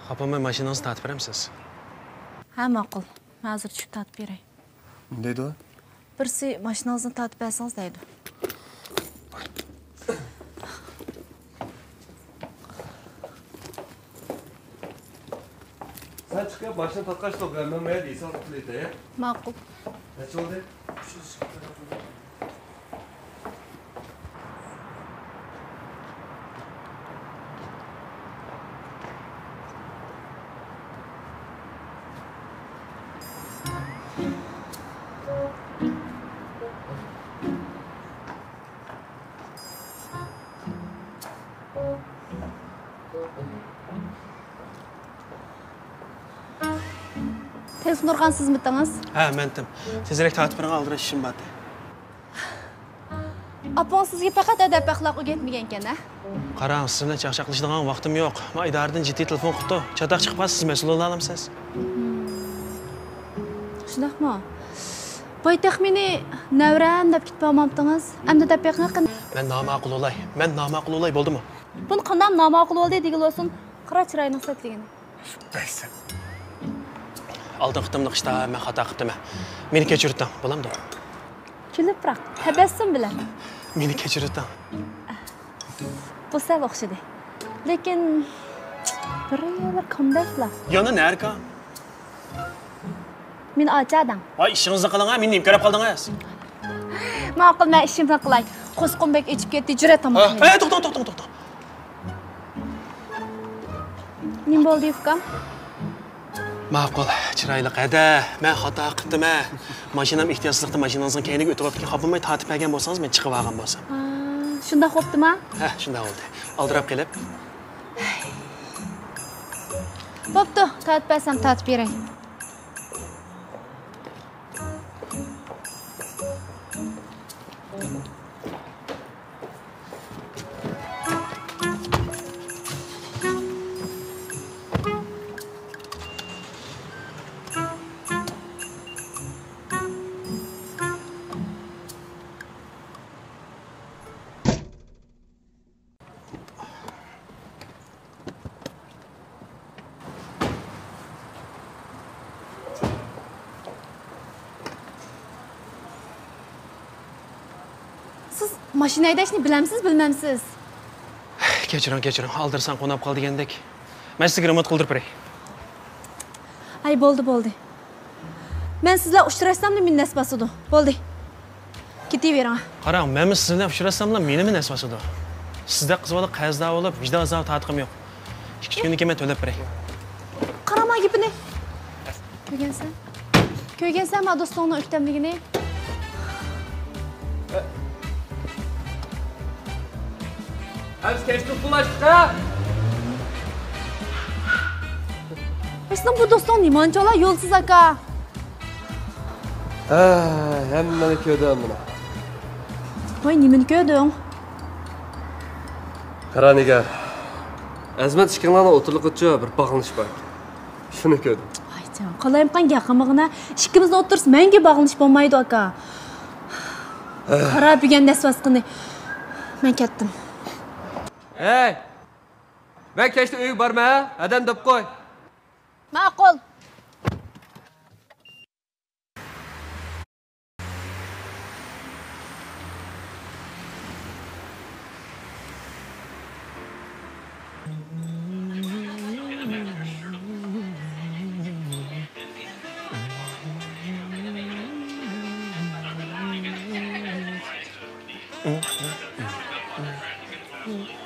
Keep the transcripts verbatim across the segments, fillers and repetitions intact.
خاپا بولماي ماشىنىڭىزنى تارتىپ بېرەمسىز؟ ھە، ماقۇل. مەن ھازىر چۈشۈپ تارتىپ بېرەي. نېمە دەيدۇ؟ بىرسى ماشىنىڭىزنى تارتىپ بەرسىڭىز دەيدۇ. سەن چىقىپ ماشىنا تارتقاچ توغرا، مەن مايا دېسەڭ قىلىدە. ماقۇل. نەچچە بولدى؟ تېلېفون ئۇرغان سىزمىتىڭىز؟ ھە، مەنتىم. تېزرەك تارتىپ بېرىڭ، ئالدىراش ئىشىم بار. ئاپىڭىز سىزگە پەقەت ئەدەپ-ئەخلاق ئۆگەتمىگەنكەن، ھە؟ قاراڭ، سىز بىلەن چاقچاق قىلىشىدىغان ۋاقتىم يوق. مانا ئىدارىدىن جىددىي تېلېفون قىپتۇ. چاتاق چىقىپ قالسا، سىز مەسئۇل بولالمىسىز. شۇنداقمۇ؟ باي تېخى مېنى نەۋرەم دەپ كېتىپ بارمامتىڭىز؟ ئەمدى دەپ بېقىڭ قېنى. مەن ناماقۇل بولاي. مەن ناماقۇل بولاي، بولدىمۇ؟ بۇنى قانداق ناماقۇل بولدى دېگىلى بولسۇن. قارا چىرايىنىڭ سەتلىكىنى. ئالدىنقى قېتىملىق ئىشتا مەن خاتا قىپتىمەن. مېنى كەچۈرتۈڭ، بولامدۇ؟ كۈلۈپراق، تەبەسسۇم بىلەن. مېنى كەچۈرتۈڭ. بۇ سەل ئوخشىدى. لېكىن بىر يەرلەر كامدەكلا. يەنە نەركا؟ مېنى ئاچادىڭ. ۋاي، ئىشىڭىزنى قىلىڭ ھە، مېنى نېمە كۆرۈپ قالدىڭىز؟ ماقۇل، مەن ئىشىمنى قىلاي. قوسقۇم بەك ئېچىپ كەتتى، جۈرئەت تاماق. ھە، توختاڭ، توختاڭ، توختاڭ. نېمە بولدى، ئۇكام؟ ماقۇل، چىرايلىق ھەدە، مەن خاتا قىپتىمەن. ماشىنام ئېھتىياتسىزلىقتا ماشىنىڭىزنىڭ كەينىگە ئۆتۈۋاپتىكەن، خاپا بولماي تارتىپ بەرگەن بولسىڭىز، مەن چىقىۋالغان بولسام. ھە، شۇنداق بوپتۇما؟ ھە، شۇنداق بولدى. ئالدىراپ قېلىپ. بوپتۇ، تارتىپ بەرسەم تارتىپ بېرەي. سىز ماشىنا ھەيدەشنى بىلەمسىز، بىلمەمسىز؟ كەچۈرۈڭ، كەچۈرۈڭ، ئالدىرىسام قوناپ قال دېگەندەك. مەن سىزگە رېمونت قىلدۇرۇپ بېرەي. ھەي، بولدى، بولدى. مەن سىز بىلەن ئۇچراشساملا مېنى نەس باسىدۇ. بولدى. كېتىۋېرىڭ. قاراڭ، مەنمۇ سىز بىلەن ئۇچراشساملا مېنىمۇ نەس باسىدۇ. سىزدەك قىز بالا قەرزدار بولۇپ، ۋىجدان ئازابى تارتقۇم يوق. ئىككى ئۈچ كۈندىن كېيىن مەن تۆلەپ بېرەي. قارا ما گېپىنى. كۆرگەنسەن؟ كۆرگەنسەنما دوستۇڭنىڭ ئۆكتەملىكىنى؟ ھە، بىز كەچتە ئۇخلاشتۇق ھە؟ سېنىڭ بۇ دوستۇڭ نېمانچىلا يولسىز ئاكا؟ ھە، ھەممىنى كۆردۈم مانا. ۋاي، نېمىنى كۆردۈڭ؟ قارا نىگار، ئەزىمەت ئىككىڭلارنىڭ ئوتتۇرىلىقىدىچۇ بىر باغلىنىش بار ئىكەن. شۇنى كۆردۈم. ۋاي جان، قالايمىقان گەپ قىلمىغىنە. ئىككىمىزنىڭ ئوتتۇرىسىدا مەڭگۈ باغلىنىش بولمايدۇ، ئاكا. قارا بۈگۈن نەس باسقىنى. مەن كەتتىم. ھەي! مەن كەچتە ئۆيگە بارىمەن، ھە؟ ھەدەم دەپ قوي. ماقۇل.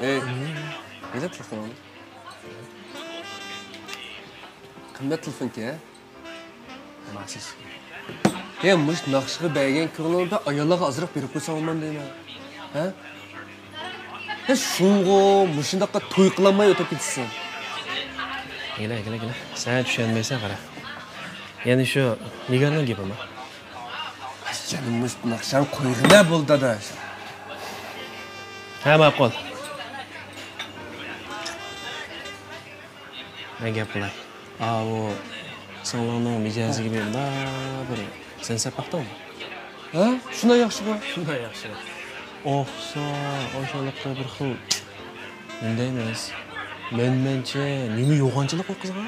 ئەي، نېمە تېلېفون؟ قىممەت تېلېفونكەن. ماخسۇس. ھە، مۇشۇ ناخشىغا بەرگەن كۆڭلۈڭدە ئاياللارغا ئازراق بېرىپ قويساڭ بولمامدۇ دەيمەن. ھە؟ ھە، شۇڭغۇ مۇشۇنداققا توي قىلالماي ئۆتۈپ كېتىسەن. كېلە، كېلە، كېلە. سەن چۈشەنمەيسەن، قارا. يەنە شۇ نىگارنىڭ گېپىما؟ جېنىم، مۇشۇ ناخشاڭ قويغىنە بولدى، ئاداش. ھە، ماقۇل. مەن گەپ قىلاي. ئاۋۇ سىڭلىڭنىڭ مىجەزىگە بىر، بىر سەن سەپ باقتىڭمۇ؟ ھە؟ شۇنداق ياخشىغۇ؟ شۇنداق ياخشى. ئوخشىسا، ئاشۇلىقتا بىر خىل، نېمە دەيمىز؟ مەنمەنچە، نېمە يوغانچىلىق ئۇ قىزغا؟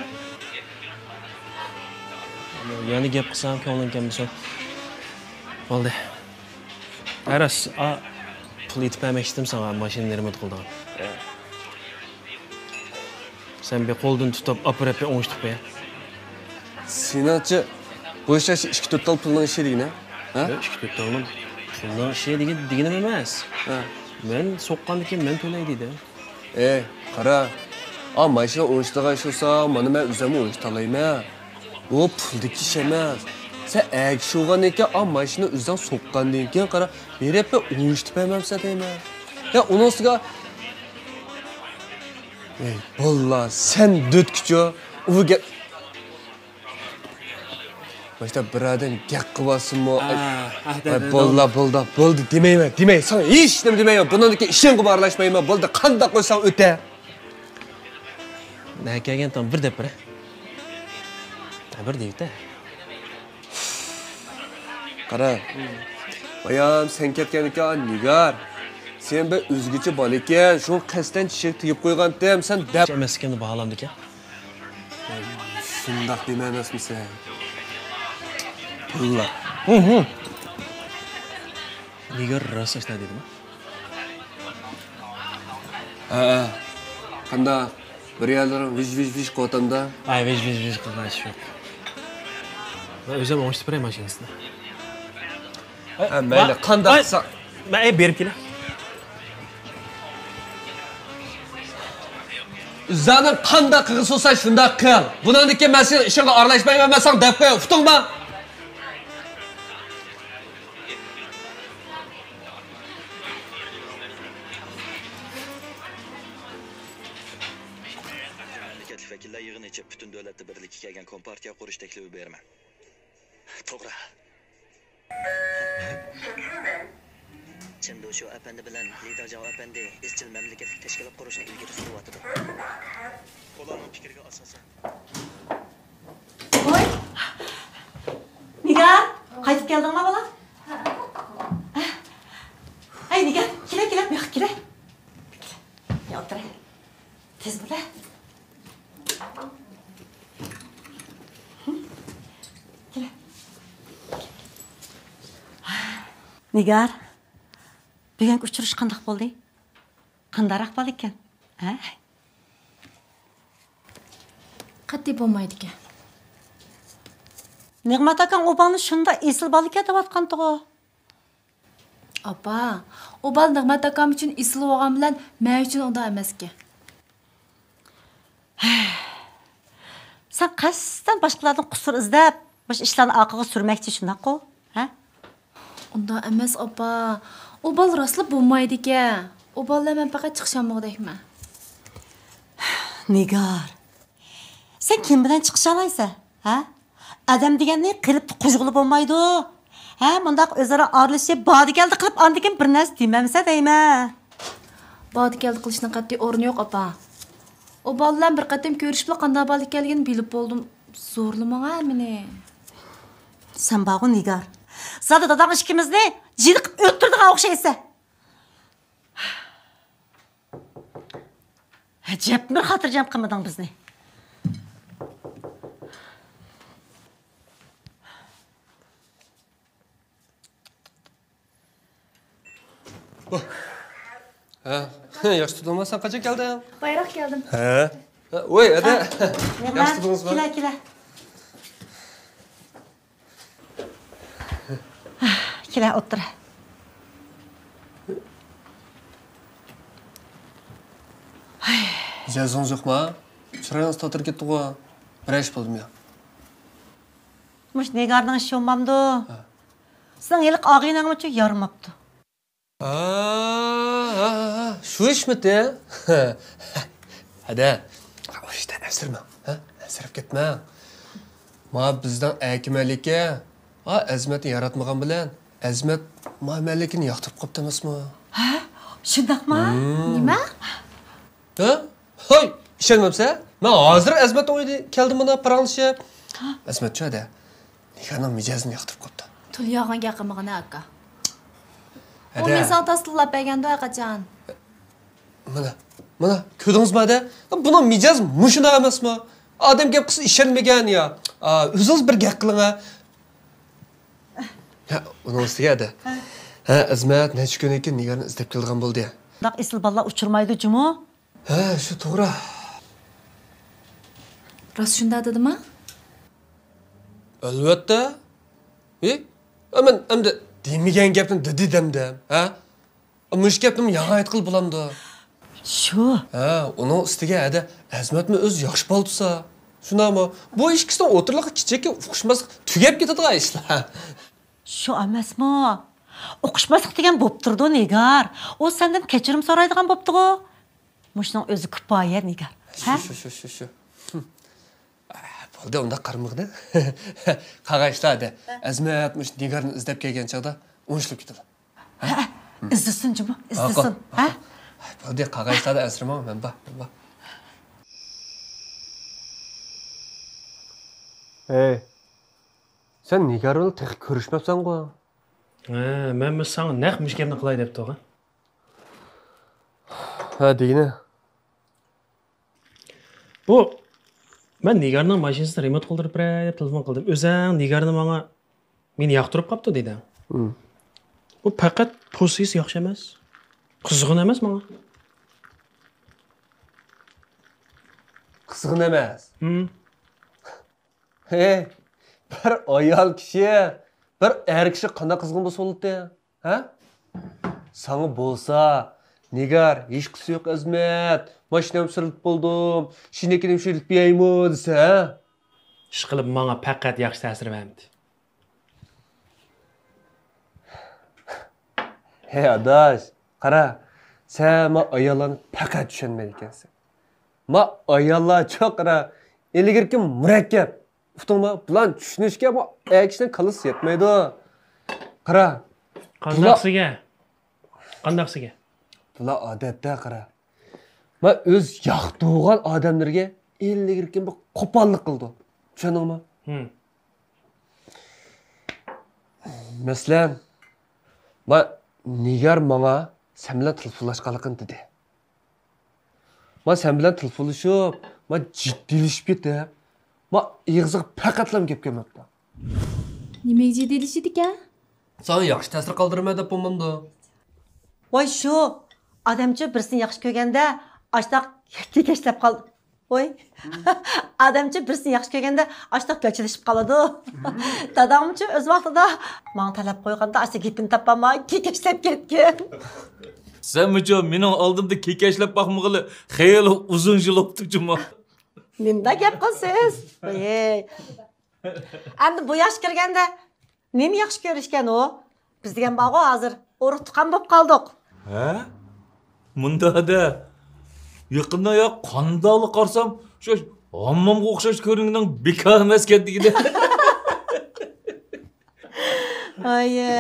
يەنە گەپ قىلسام، كۆڭلۈڭ كەلمىسۇن. بولدى. ھە، راست، ئا، پۇل ئېتىپ بەرمەكچىدىم ساڭا، ماشىنىنى رېمونت قىلىدىغان. سەن بىر قولدىن تۇتۇپ، ئاپىرىپ بىر ئوڭشىتىپ قوي. سېنىڭچە، بۇ ئىش ئىككى تۆت تال پۇلنىڭ ئىشى دېگىنە؟ ھە؟ ياق، ئىككى تۆت تالنىڭ پۇلنىڭ ئىشى دېگىن-، دېگىنىم ئەمەس. ھە. مەن سوققاندىن كېيىن مەن تۆلەي دېدىم. ئەي، قارا. ئا، ماشىنا ئوڭشىتىدىغان ئىش بولسا، مانا مەن ئۆزۈممۇ ئوڭشىتالايمەن. ئۇ پۇلدىكى ئىش ئەمەس. سەن ئەگىشىۋالغاندىن كېيىن، ئا، ماشىنا ئۆزۈڭ سوققاندىن كېيىن، قارا، بېرىپ بىر ئوڭشىتىپ بەرمەمسەن دەيمەن. يا، ئۇنىڭ ئۈستىگە، ئەي، باللا، سەن دۆتكىچۇ، ئۇ گەپ. ماشتا بىر ئادەم گەپ قىلىۋالسىنمۇ؟ ئاھ، ئاھ، ئاي، دەدە، بولدى، بولدى، بولدى، دېمەيمەن، دېمەي، ساڭا ھېچنېمە دېمەيمەن. بۇنىڭدىن كېيىن ئىشىڭغىمۇ ئارىلاشمايمەن. بولدى، قانداق قىلساڭ ئۆتە. نە كەلگەن تام بىر دەپ بېرە. بىر دەيۋېتە. قارا. بايام سەن كەتكەندىكىن نىگار، سەن بىر ئۆزگىچە بالا ئىكەن، شۇڭا قەستەن چىشىك تېگىپ قويغانتىم، سەن دەپ. ئەمەس ئىكەن باھالامدىكەن. شۇنداق دېمە ئەمەسمىسەن. باللا. ھە، ھە. نىگار راست ئاشنا دېدىما؟ ھە، ھە. قانداق؟ بىر يەرلىرىڭ ۋىژ، ۋىژ، ۋىژ قىلىۋاتامدا؟ ھە، ۋىژ، ۋىژ، ۋىژ قىلغان ئىش يوق. مەن ئۆزۈم ئوڭشىتىپ بېرەي ماشىنىسىنى. ھە، مەيلى، ۋا-، قانداق ۋاي، قىلسا. مەن، ئەي، بېرىپ كېلە. ئۆزۈڭنىڭ قانداق قىلغۇسى بولسا شۇنداق قىل. بۇنىڭدىن كېيىن مەن سېنىڭ ئىشىڭغا ئارىلاشمايمەن، مەن ساڭا دەپ قوياي، ئۇقتۇڭما؟ مەملىكەتلىك ۋەكىللەر يىغىنى ئېچىپ، پۈتۈن دۆلەتتە بىرلىككە كەلگەن كومپارتىيە قۇرۇش تەكلىپى بېرىمەن. توغرا. چېن دۇشيۇ ئەپەندى بىلەن لى داجياۋ ئەپەندى ئىزچىل مەملىكەتلىك تەشكىلات قۇرۇشنى ئىلگىرى سۈرۈۋاتىدۇ. ئۇلارنىڭ پىكرىگە ئاساسەن. ۋاي! نىگار، قايتىپ كەلدىڭما، بالا؟ ھەي، نىگار، كېلە، كېلە، بۇ ياققا كېلە. كېلە. يا، ئولتۇراي. تېز بول، ھە. كېلە. نىگار، بۈگۈنكى ئۇچرىشىش قانداق بولدى؟ قانداقراق بالا ئىكەن، ھە؟ قەتئىي بولمايدىكەن. نېغمەت ئاكاڭ ئۇ بالىنى شۇنداق ئېسىل بالا ئىكەن دەۋاتقانتىغۇ. ئاپا، ئۇ بالا نېغمەت ئاكام ئۈچۈن ئېسىل بولغان بىلەن مەن ئۈچۈن ئۇنداق ئەمەسكەن. سەن قەستەن باشقىلاردىن قۇسۇر ئىزدەپ، مۇشۇ ئىشلارنى ئارقىغا سۈرمەكچى، شۇنداققۇ؟ ھە؟ ئۇنداق ئەمەس، ئاپا. ئۇ بالا راستلا بولمايدىكەن. ئۇ بالا بىلەن مەن پەقەت چىقىشالمىغۇدەكمەن. نىگار، سەن كىم بىلەن چىقىشالايسەن، ھە؟ ئادەم دېگەننى قېلىپتا قويغىلى بولمايدۇ. ھە، مۇنداق ئۆزئارا ئارىلىشىپ، باردى-كەلدى قىلىپ، ئاندىن كېيىن بىر نەرسە دېمەمسە دەيمەن. باردى-كەلدى قىلىشنىڭ قەتئىي ئورنى يوق، ئاپا. ئۇ بالا بىلەن بىر قېتىم كۆرۈشۈپلا قانداق بالا ئىكەنلىكىنى بىلىپ بولدۇم. زورلىماڭ ھە مېنى. سەن بارغۇ، نىگار. زادى داداڭ ئىككىمىزنى جىلىقىپ ئۆلتۈرىدىغان ئوخشايسەن. ئەجەبمۇ خاتىرجەم قىلمىدىڭ بىزنى. ھە، ياخشى تۇردۇڭما؟ سەن قاچان كەلدىڭ؟ بايراق كەلدىم. ھە. ھە، ۋاي، ئەدە. ھە. ياخشى تۇردىڭىزما؟ كېلە، كېلە. كېلە، ئولتۇر. مىجەزىڭىز يوقما؟ چىرايىڭىز تاتىرىپ كەتتىغۇ. بىرەر ئىش بولدىمۇ يا؟ مۇشۇ نىگارنىڭ ئىشى بولمامدۇ؟ ھە. سېنىڭ ھېلىقى ئاغىنەڭمۇچۇ يارىماپتۇ. ھا، ھا، ھا، شۇ ئىشمىتى؟ ھەدە، ئۇ ئىشتا ئەنسىرىمەڭ، ھە؟ ئەنسىرەپ كەتمەڭ. ما بىزنىڭ ئەكىمەلىكى، ھا، ئەزمەتنى ياراتمىغان بىلەن، ئەزمەت ما مەلىكىنى ياقتۇرۇپ قاپتۇ ئەمەسمۇ؟ ھە؟ شۇنداقما؟ ھىم. نېمە؟ ھە؟ ھاي، ئىشەنمەمسە؟ مەن ھازىر ئەزمەتنىڭ ئۆيىدە كەلدىم مانا پاراڭلىشىپ. ھا؟ ئەزمەتچۇ ھەدە. نىگارنىڭ مىجەزىنى ياقتۇرۇپ قاپتۇ. تولا يالغان گەپ قىلمىغىن ھە، ئاكا. ئۇ ھەدە. مېنى ساڭا تاستىللاپ بەرگەندۇ ھەرقاچان. مانا، مانا، كۆردىڭىزمۇ ھەدە؟ بۇنىڭ مىجەزى مۇشۇنداق ئەمەسمۇ؟ ئادەم گەپ قىلسا ئىشەنمىگەن يا. ئا، ئۆزىڭىز بىر گەپ قىلىڭ ھە. ھە، ئۇنىڭ ئۈستىگە ھەدە. ھە. ھە، ئەزمەت نەچچە كۈندىن كېيىن نىگارنى ئىزدەپ كېلىدىغان بولدى. بۇنداق ئېسىل بالىلار ئۇچرىمايدۇ جۇمۇ. ھە، شۇ توغرا. راست شۇنداق دېدىما؟ ئەلۋەتتە. ھى؟ ئە، مەن ئەمدى دېمىگەن گەپنى دېدى دەمدىم، ھە؟ مۇشۇ گەپنىمۇ ياغا ئېيتقىلى بولامدۇ؟ شۇ. ھە، ئۇنىڭ ئۈستىگە ھەدە ئەزمەتمۇ ئۆزى ياخشى بالا تۇرسا. شۇنداقمۇ؟ بۇ ئىككىسىنىڭ ئوتتۇرىلىقى كىچىككە ئۇقۇشماسلىق تۈگەپ كېتىدىغان ئىشلار. شۇ ئەمەسمۇ؟ ئۇقۇشماسلىق دېگەن بوپتۇرىدۇ، نىگار. ئۇ سەندىن كەچۈرۈم سورايدىغان بوپتىغۇ. مۇشۇنىڭ ئۆزى كۇپايە، نىگار. ھە؟ شۇ، شۇ، شۇ، شۇ، شۇ. ھىم. ئە، بولدى، ئۇنداق قارىمىغىن. قالغان ئىشلار ھەدە. ھە. ئەزمەت مۇشۇ نىگارنى ئىزدەپ كەلگەن چاغدا ئوڭشىلىپ كېتىدۇ. ھە؟ ھە، ئىزدىسۇن جۇمۇ، ھە، ئىزدىسۇن، ھە؟ بولدى، قالغان ئىشلاردا ئەنسىرىمەڭ، مەن بار، مەن بار. ھەي، سەن نىگار بىلەن تېخى كۆرۈشمەپسەنغۇ؟ ھە، مەنمۇ ساڭا نەق مۇشۇ گەپنى قىلاي دەپ تۇرغان. ھە، دېگىنە. بۇ، مەن نىگارنىڭ ماشىنىسىنى رېمونت قىلدۇرۇپ بېرەي دەپ تېلېفون قىلدىم. ئۆزەڭ نىگارنى ماڭا، مېنى ياقتۇرۇپ قاپتۇ دېدىڭ. ھىم. بۇ پەقەت پوزىتسىيىسى ياخشى ئەمەس. قىزغىن ئەمەس ماڭا. قىزغىن ئەمەس؟ ھىم. ھەي، بىر ئايال كىشى، بىر ئەر كىشى قانداق قىزغىن بولسا بولاتتى؟ ھە؟ ساڭا بولسا، نىگار، ھېچقىسى يوق ئەزمەت، ماشىنامنى سېلىپ بولدۇم، شىنىكىنى شۇ ئېلىپ بېرەيمۇ دېسە، ھە؟ ئىشقىلىپ ماڭا پەقەت ياخشى تەسىر بەرمىدى. ھەي ئاداش، قارا، سەن ما ئاياللارنى پەقەت چۈشەنمەيدىكەنسەن. ما ئاياللارچۇ قارا، ئىلگىرىكى مۇرەككەپ. ئۇقتۇڭما؟ بۇلارنى چۈشىنىشكە ما ئەر كىشىنىڭ كاللىسى يەتمەيدۇ. قارا. قانداقسىگە؟ قانداقسىگە؟ بۇلار ئادەتتە قارا. ما ئۆز ياقتۇرغان ئادەملىرىگە ئىلگىرىكى بىر قوپاللىق قىلىدۇ. چۈشەندىڭمۇ؟ ھىم. مەسىلەن، ما نىگار ماڭا سەن بىلەن تېلېفونلاشقانلىقىنى دېدى. ما سەن بىلەن تېلېفونلىشىپ، ما جىددىيلىشىپ كېتىپ، ما ئېغىزىغا پەقەتلا گەپ كەلمەپتۇ. نېمىگە جىددىيلىشىدىكەن؟ ساڭا ياخشى تەسىر قالدۇرىمەن دەپ بولمامدۇ؟ ۋاي شۇ، ئادەمچۇ بىرسىنى ياخشى كۆرگەندە ئاشتاق كېكەچلەپ قال-، ۋاي. ئادەمچۇ بىرسىنى ياخشى كۆرگەندە ئاشتاق كۆچىلىشىپ قالىدۇ. داداڭمۇچۇ ئۆز ۋاقتىدا ماڭا تەلەپ قويغاندا ئاشتا گېپىنى تاپالماي كېكەچلەپ كەتكەن. سەنمۇچۇ مېنىڭ ئالدىمدا كېكەچلەپ باقمىغىلى خېلى ئۇزۇن يىل بوپتۇ جۇمۇ. نېمىنداق گەپ قىلىسىز؟ ۋاي. ئەمدى بۇ ياش كىرگەندە نېمە ياخشى كۆرۈشكەن ئۇ؟ بىز دېگەن بارغۇ ھازىر ئۇرۇق تۇغقان بولۇپ قالدۇق. ھە؟ مۇنداق دە. يېقىندا يا قانداقلا قارىسام، شۇ ھاممامغا ئوخشاش كۆرۈنگىنىڭ بىكار ئەمەسكەن دېگىنى. ھايە.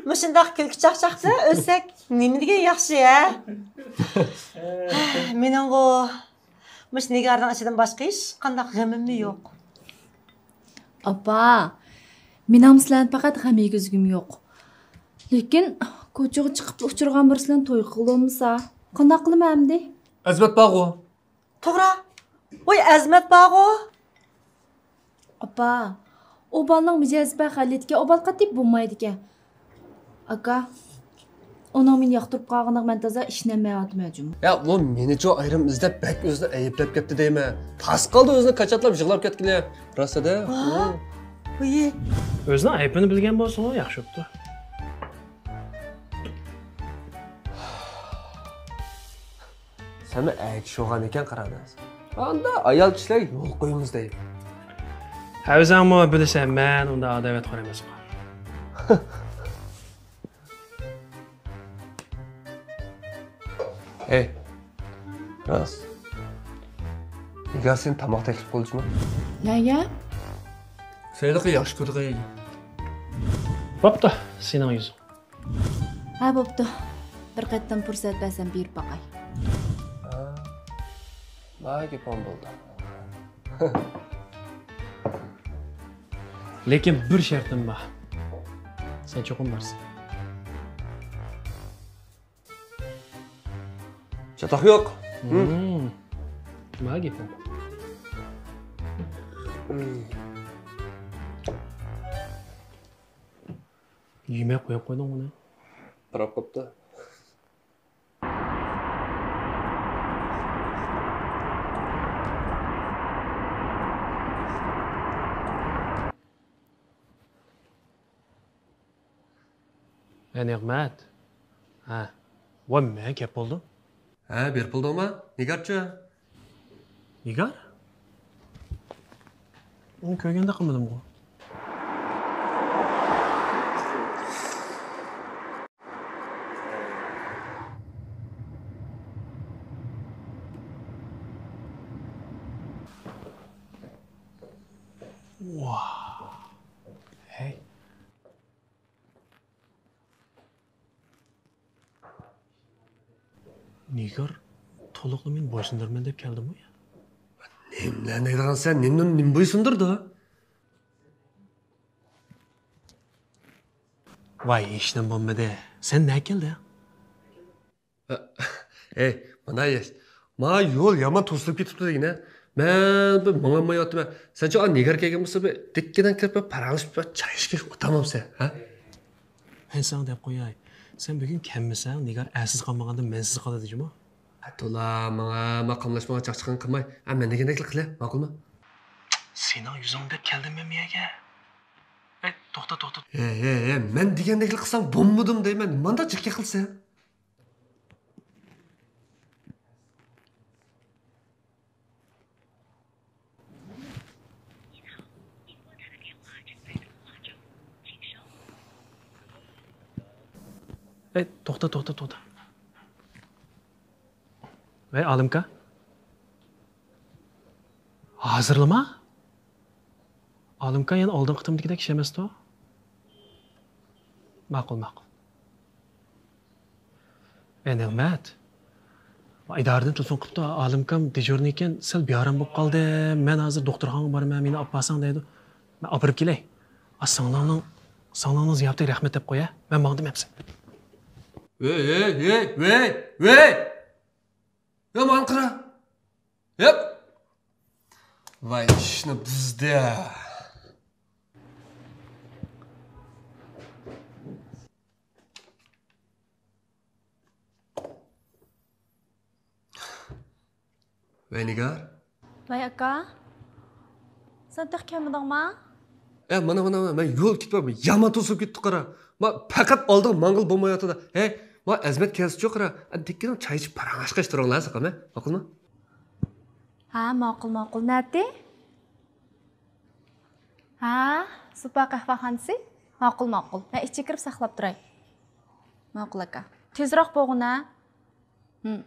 مۇشۇنداق كۈلكە چاقچاقتا ئۆتسەك نېمە دېگەن ياخشى ھە؟ مېنىڭغۇ مۇشۇ نىگارنىڭ ئىشىدىن باشقا ھېچقانداق غېمىممۇ يوق. ئاپا، مېنىڭمۇ سىلەردىن پەقەت غەم يېگۈزگۈم يوق. لېكىن كوچىغا چىقىپلا ئۇچرىغان بىرسى بىلەن توي قىلىۋالمىسا، قانداق قىلىمەن ئەمدى؟ ئەزمەت بارغۇ. توغرا. ۋاي، ئەزمەت بارغۇ. ئاپا، ئۇ بالىنىڭ مىجەزى بەك غەلىتىكەن، ئۇ بالا قېتىپ بولمايدىكەن. ئاكا، ئۇنىڭ مېنى ياقتۇرۇپ قالغىنىغا مەن تازا ئىشىنەلمەيۋاتىمەن جۇمۇ. يا، ئۇ مېنىچۇ ئايرىم ئىزدەپ بەك ئۆزىنى ئەيىبلەپ كەتتى دەيمەن. تاس قالدى ئۆزىنى كاچاتلاپ يىغلاپ كەتكىلى. راست-دە. ۋاھ، ھۇ. ئۆزىنىڭ ئەيىبىنى بىلگەن بولسىمۇ ياخشى بوپتۇ. سەنمۇ ئەر كىشى بولغان ئىكەن قاراداش. ئاندا ئايال كىشىلەرگە يول قويىمىز دەيدۇ. ھە، ئۆزۈڭمۇ بىلىسەن، مەن ئۇنداق ئاداۋەتخور ئەمەسمەن. ھەي، راست. نىگار سېنى تاماق تەكلىپ قىلدىمۇ؟ نەگە؟ سېنىقى ياخشى كۆرىدىغان يەرگە. بوپتۇ، سېنىڭ يۈزۈڭ. ھە، بوپتۇ. بىر قېتىم پۇرسەت بەرسەم بېرىپ باقاي. ھا، ماڭا گېپىڭ بولدى. لېكىن بىر شەرتىم بار. سەن چوقۇم بارسەن. چاتاق يوق. ھىم. نېمە گېپىڭ؟ يېمەي قويۇپ قويدۇڭ ئۇنى. پۇراپ قوپتۇ. ھە، نېمەت؟ ھە. ۋاي، مەن كەپ بولدۇم. ھە، بېرىپ بولدۇڭما؟ نىگارچۇ؟ نىگار؟ ئۇنى كۆرگەندەك قىلمىدىمغۇ؟ ۋاھ. ھەي. نىگار تولۇقلا مېنى بويسۇندۇرىمەن دەپ كەلدىمۇ يا؟ نېمىلەرنى دەيدىغانسەن؟ نېمىدىن نېمە بويسۇندۇرىدۇ؟ ۋاي، ھېچنېمە بولمىدى. سەن نەگە كەلدىڭ؟ ئەي، مانا ياش. ماڭا يول يامان توسۇلۇپ كېتىپتۇ دېگىنە. مەن بىر ماڭالمايۋاتىمەن. سەنچۇ ئا نىگار كەلگەن بولسا بىر دىككىدىن كىرىپ بىر پاراڭلىشىپ بىر چاي ئىچكەچ ئولتۇرمامسەن، ھە؟ مەن ساڭا دەپ قوياي. سەن بۈگۈن كەلمىسەڭ، نىگار ئەنسىز قالمىغاندىن مەنسىز قالىدۇ جۇمۇ. ھە، تولا، ماڭا، ما قاملاشمىغان چاقچىقىڭ قىلماي. ھە، مەن دېگەندەكلا قىلە، ماقۇلمۇ؟ سېنىڭ يۈزۈڭدەك كەلدىم مەن بۇ يەرگە. ئەي، توختا، توختا. ھە، ھە، ھە، مەن دېگەندەكلا قىلساڭ بولمىدىمۇ دەيمەن. مانداق جىككە قىلسەن. ئەي، توختا، توختا، توختا. ۋەي، ئالىمكا. ھازىرلىما؟ ئالىمكا يەنە ئالدىنقى قېتىمدىكىدەك ئىش ئەمەستۇ؟ ماقۇل، ماقۇل. ئەي، نېمەت. ئىدارىدىن تېلېفون قىپتۇ، ئالىمكام دېژۇرنىي ئىكەن، سەل بىئارام بولۇپ قالدىم. مەن ھازىر دوختۇرخانىغا بارىمەن، مېنى ئاپارساڭ دەيدۇ. مەن ئاپىرىپ كېلەي. ئا، سىڭلىڭنىڭ، سىڭلىڭنىڭ زىياپىتىگە رەھمەت دەپ قوي، ھە؟ مەن ماڭدىم ئەمسە. ۋەي، ۋەي، ۋەي، ۋەي، ۋەي! يا ماڭا قارا. ياق. ۋاي، ئىشنى بۇزدى. ۋەي، نىگار. ۋەي، ئاكا. سەن تېخى كەلمىدىڭما؟ ئە، مانا، مانا، مانا، مەن يول كېتىپ يامان توسۇلۇپ كېتىپتۇ، قارا. ما پەقەت ئالدىغا ماڭغىلى بولمايۋاتىدۇ. ھەي، ما ئەزمەت كەلسىچۇ، قارا. ئە، دىككىنىڭ چاي ئىچىپ پاراڭلاشقاچ تۇرۇڭلار، ساقا، ماقۇلمۇ؟ ھە، ماقۇل، ماقۇل. نەتى؟ ھە، سۇپا قەھۋەخانىسى؟ ماقۇل، ماقۇل. مەن ئىچىگە كىرىپ ساقلاپ تۇراي. ماقۇل، ئاكا. تېزراق بولغىن، ھە؟ ھىم.